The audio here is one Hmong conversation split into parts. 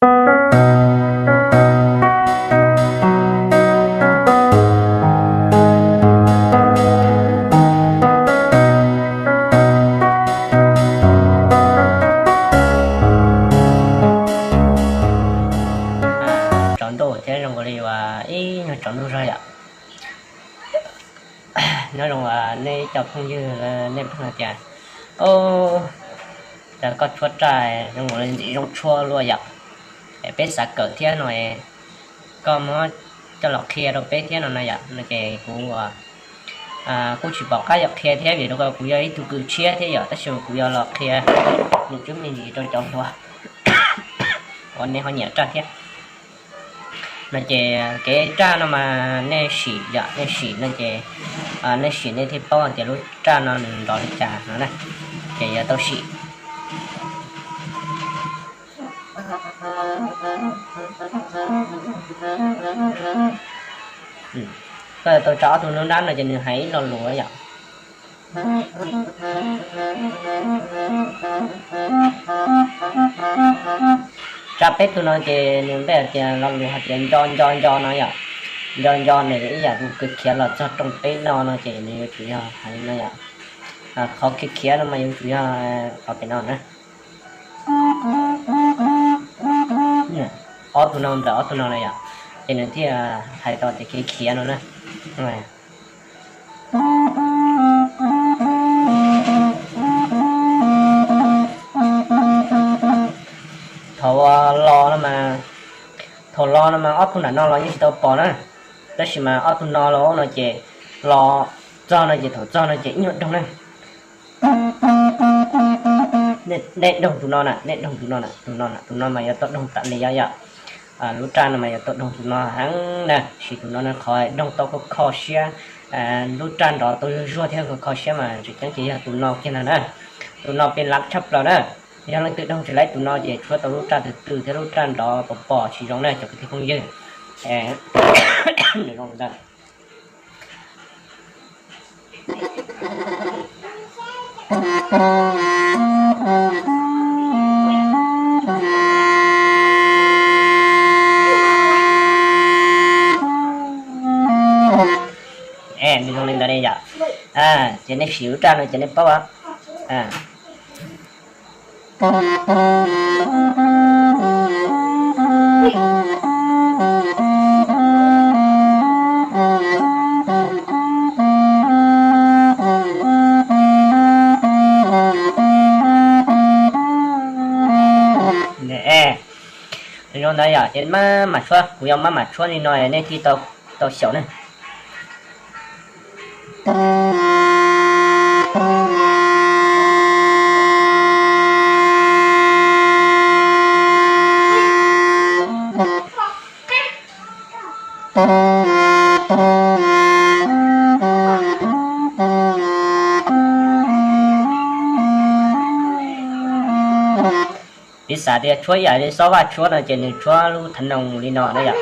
Tsaus ntuj thiab, zoo nkaus li uas ib nyuag tsaus ntuj zog yom. Nyob zoo nej cov phooj ywg, nej pheej hais tias, o, cas koj tshuab raj zoo nkaus li ntxim zoo tshuab luaj yom. Es peb xav kawm thiab no, koj muab coj los qhia rau peb thiab no na yom. No ces kuv kuj tsis pom qab yuav qhia thiab vim rau qhov kuv yog ib tug kws tshiab thiab yom, tab sis kuv yuav los qhia me ntsis me ntsis rau cov hluas uas nej ho nyiam raj thiab. No ces kev raj no mas nej sim yom, nej sim no ces nej sim nej thiaj paub tias lub raj no nws nrov li cas no na. Ces yuav tau sim. Koj yuav tau tsa ob tug nruab nrab no ces nws hais ib lo lus yom. Tsa peb tug no ces nws npe hais tias lo lus hais tias nco nco nco no yom. Nco nco nws ib yam li kws khiav los txog rooj peb no no ces nws yuav tsum yog hais li no yom. Qhov khiav khiav no mas yuav tsum yog qhov pem no na. Ob tug no ntawm ob tug no na yom, ces nws thiaj hais tau tias khiav khiav no na. Thaum los no mas, thaum los no mas ob tug nram no los yeej tsis tau pom na, tab sis mas ob tug no los no ces los txog no ces thaum txog no ces ib nyuag doog na. Nej doog tus no na, nej doog tus no na, tus no na, tus no mas yuav tau doog tam li yom yom. Lub raj no mas yuav tau doog tus no heev na, sis tus no na qhov doog tau kho kho siab, lub raj nrov tau zuag zuag thiab kho kho siab mas tseem ceeb ces yog tus no kiag no na. Tus no pes lav tshaj plaws na. Yog leej twg doog tsis laib tus no ces tshuab tau lub raj twg twg thiab lub raj nrov pom pom tsis zoo na cov kwv tij phooj ywg. Nws zoo li ntawd ne yom. Ces nej sim lub raj no ces nej paub. Zoo ntawd yom, ces maj mam tshuab, kuv yuav maj mam tshuab li no nej thiaj tau xyaum ne. Piv xam tias tshuab yam li xob vaj tshuab no ces nws tshuab lub thav noos li no na yom.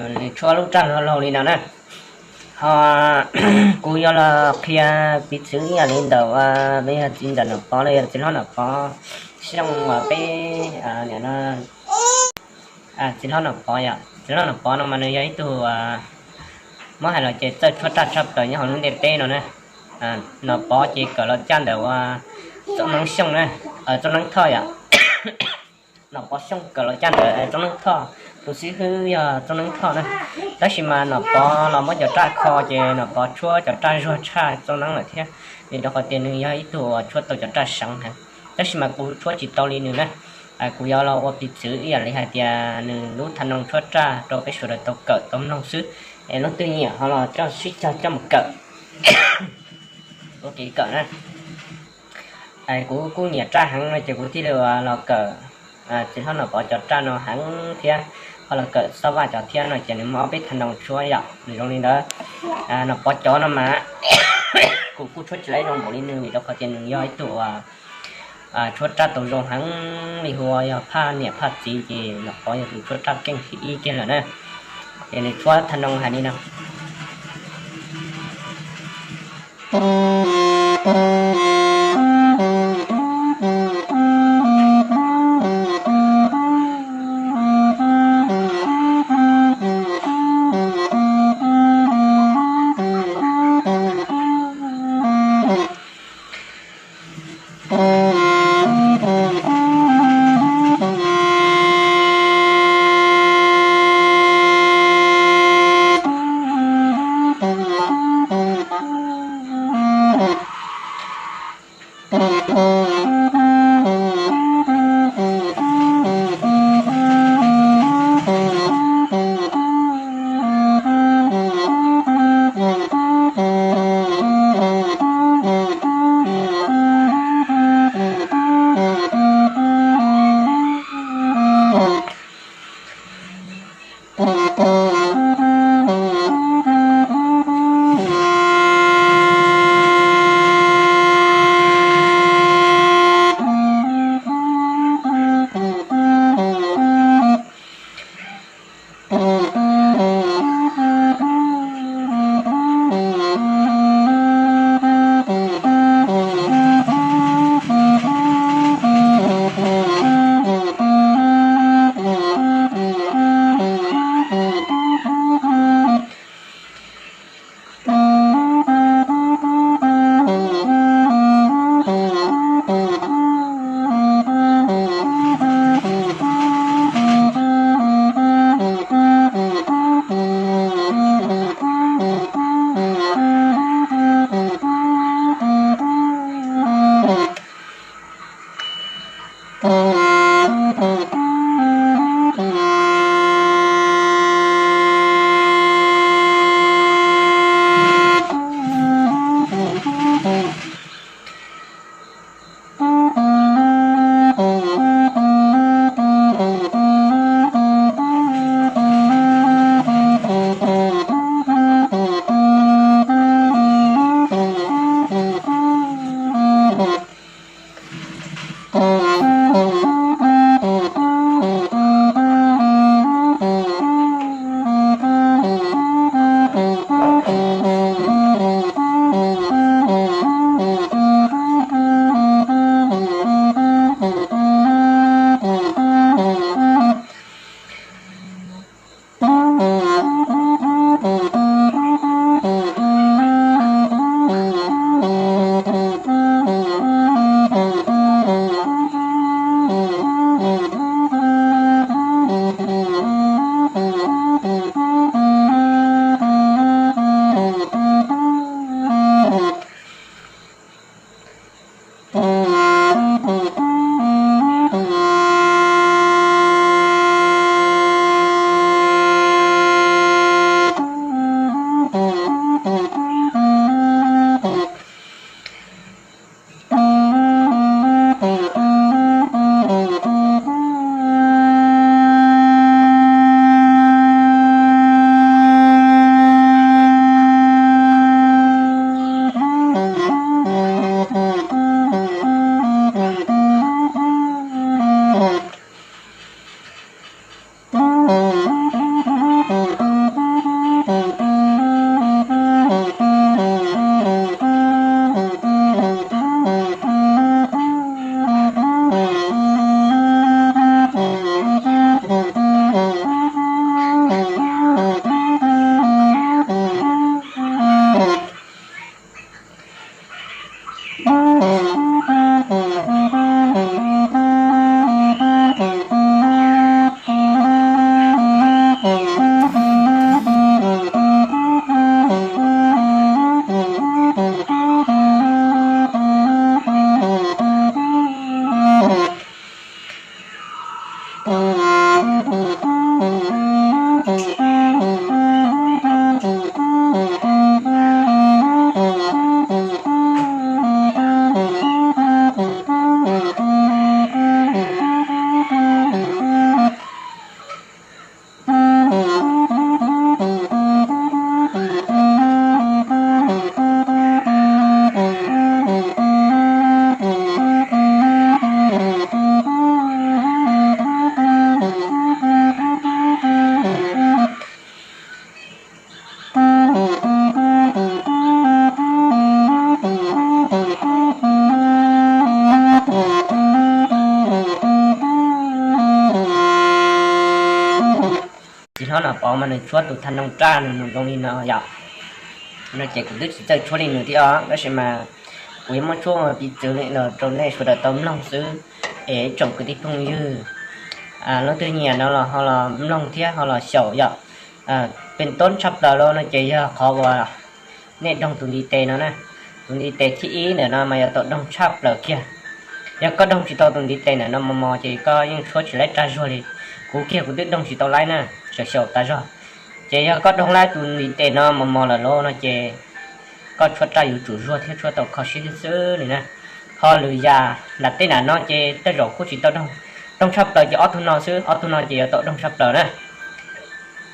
Nws tshuab lub raj laug li no na. Ho kuv yuav los qhia piv txwv ib yam li ntawm uas peb yog txiv ntxawm Nom Pov los yog txiv hlob Nom Pov Xyooj uas peb, nim no, txiv hlob Nom Pov yom, txiv hlob Nom Pov no mas nws yog ib tug, muab hais los ces txawj tshuab raj tshaj plaws nyob hauv lub ntiaj teb no na. Nom Pov ces kawm los caj ntawm uas Txooj Neeb Xyooj na, Txooj Neeb Thoj yom. Nom Pov Xyooj kawm los caj ntawm Txooj Neeb Thoj, tus xib hwb yog Txooj Neeb Thoj na. Tab sis mas Nom Pov los muab cov raj kho ces Nom Pov tshuab cov raj zuag tshaj Txooj Neeb lawm thiab, vim rau qhov tias nws yog ib tug uas tshuab tau cov raj seev heev. Tab sis mas kuv tshuab tsis tau li nws na. Kuv yuav los ua piv txwv ib yam li hais tias nws lub tha noo tshuab raj rau peb sawv daws tau kawm tau mloog xwb. Es leej twg nyiam ho los coj sib cog coj mus kawm ua kev kawm na. Kuv kuj nyiam raj heev no ces kuv thiaj li los kawm txiv hlob Nom Pov cov raj no heev thiab, ho los kawm Xob Vaj cov thiab no ces nws muaj ob peb tha noo tshuab yom, nws zoo li ntawd. Nom Pov cov no mas kuv kuj tshuab tsis laib zoo npaum li nws vim rau qhov tias nws yog ib tug uas tshuab raj tau zoo heev li, hu ua yog phaj niam phaj txiv ces Nom Pov yog tus tshuab raj keej thib ib kiag lawm na. Ces nws tshuab tha noo hais li no. Txiv hlob Nom Pov mas nws tshuab tus thaj noog raj nws mus zoo li no yom. No ces kuv twb tsis txawj tshuab li nws thiab os, tab sis mas kuv yuav muab tshuab piv txwv li no rau nej sawv daws tau mloog xwb. Es tsoom kwv tij phooj ywg, leej twg nyiam no los ho los mloog thiab ho los xyaum yom. Pes tob tshaj plaws los no ces yog qhov uas nej doog tus ntiv tes no na. Tus ntiv tes thib ib ntawm no mas yog tau doog tshaj plaws kiag. Yog koj doog tsis tau tus ntiv tes ntawm no mos mos ces koj yeej tshuab tsis laib raj zuag li. Kuv kiag kuv twb doog tsis tau laib na, tseem xyaum tas zog. Ces yog koj doog laib tus ntiv tes no mos mos lawm los no ces koj tshuab raj yuav tsum zuag thiab tshuab tau kho siab xwb xwb li na. Ho lwm yam nram tej nram no ces tej zaum kuj tsis tau doog. Doog tshaj plaws ces ob tug no xwb, ob tug no ces yuav tau doog tshaj plaws na.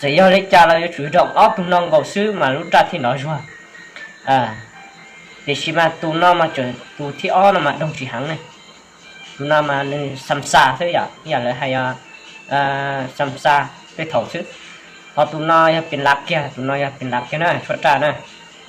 Txawm yog li cas los yuav tsum doog ob tug no nkaus xwb mas lub raj thiaj nrov zuag. Tiam sis mas tus no mas tseem tus thib ob no mas doog tsis heev ne. Tus no mas nws xam xa xwb yom, ib yam lawv hais yog xam xa tej thaum xwb. Ho tus no yog pes lav kiag, tus no yog pes lav kiag na, tshuab raj na.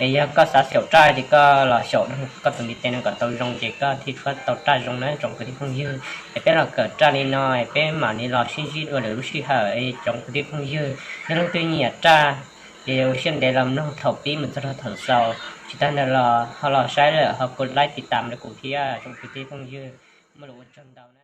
Es yog koj xav xyaum raj ces koj los xyaum koj tus ntiv tes no kom tau zoo ces koj thiaj tshuab tau raj zoo na tsoom kwv tij phooj ywg. Es peb los kawm raj li no es peb mam li los sib ntsib dua lwm lub sij hawm es tsoom kwv tij phooj ywg, yog leej twg nyiam raj ces ua siab ntev los mloog thaum pib mus txog rau thaum xaus. Tsis tag ntawd los ho los saib lawm ho kuv laib tiv tam rau kuv thiab tsoom kwv tij phooj ywg. Muaj lus ua tsaug ntau na.